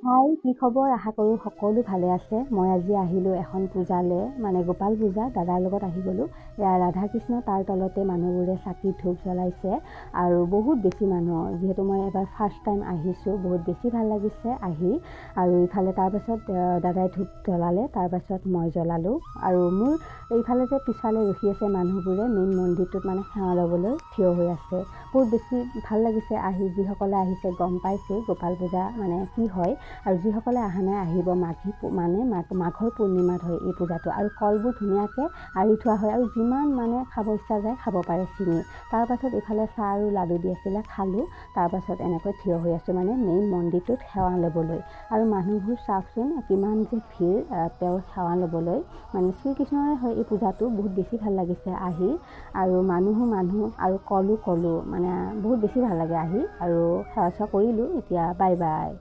হাই, কি খবৰ? আশা কৰোঁ সকলো ভালে আছে। মই আজি আহিলোঁ এখন পূজালৈ, মানে গোপাল পূজা। দাদাৰ লগত আহি গ'লোঁ। এয়া ৰাধা কৃষ্ণ, তাৰ তলতে মানুহবোৰে চাকি ধূপ জ্বলাইছে আৰু বহুত বেছি মানুহ। যিহেতু মই এবাৰ ফাৰ্ষ্ট টাইম আহিছোঁ, বহুত বেছি ভাল লাগিছে আহি। আৰু ইফালে তাৰপাছত দাদাই ধূপ জ্বলালে, তাৰপাছত মই জ্বলালোঁ। আৰু মোৰ এইফালে যে পিছফালে ৰখি আছে মানুহবোৰে, মেইন মন্দিৰটোত মানে সেৱা ল'বলৈ থিয় হৈ আছে। বহুত বেছি ভাল লাগিছে আহি। যিসকলে আহিছে গম পাইছেই গোপাল পূজা মানে কি হয় আৰু যিসকলে অহা নাই, আহিব। মাঘী মানে মাঘৰ পূৰ্ণিমাত হয় এই পূজাটো। আৰু কলবোৰ ধুনীয়াকৈ আঁৰি থোৱা হয় আৰু যিমান মানে খাব ইচ্ছা যায় খাব পাৰে ছিঙি। তাৰপাছত ইফালে চাহ আৰু লাডু দি আছিলে, খালোঁ। তাৰপাছত এনেকৈ থিয় হৈ আছোঁ মানে মেইন মন্দিৰটোত সেৱা ল'বলৈ। আৰু মানুহবোৰ চাওকচোন, কিমান যে ভিৰ তেওঁৰ সেৱা ল'বলৈ। মানে শ্ৰীকৃষ্ণৰে হয় এই পূজাটো। বহুত বেছি ভাল লাগিছে আহি। আৰু মানুহো মানুহ আৰু কলো কলো, মানে বহুত বেছি ভাল লাগে আহি। আৰু সেৱা চেৱা কৰিলোঁ। এতিয়া বাই বাই।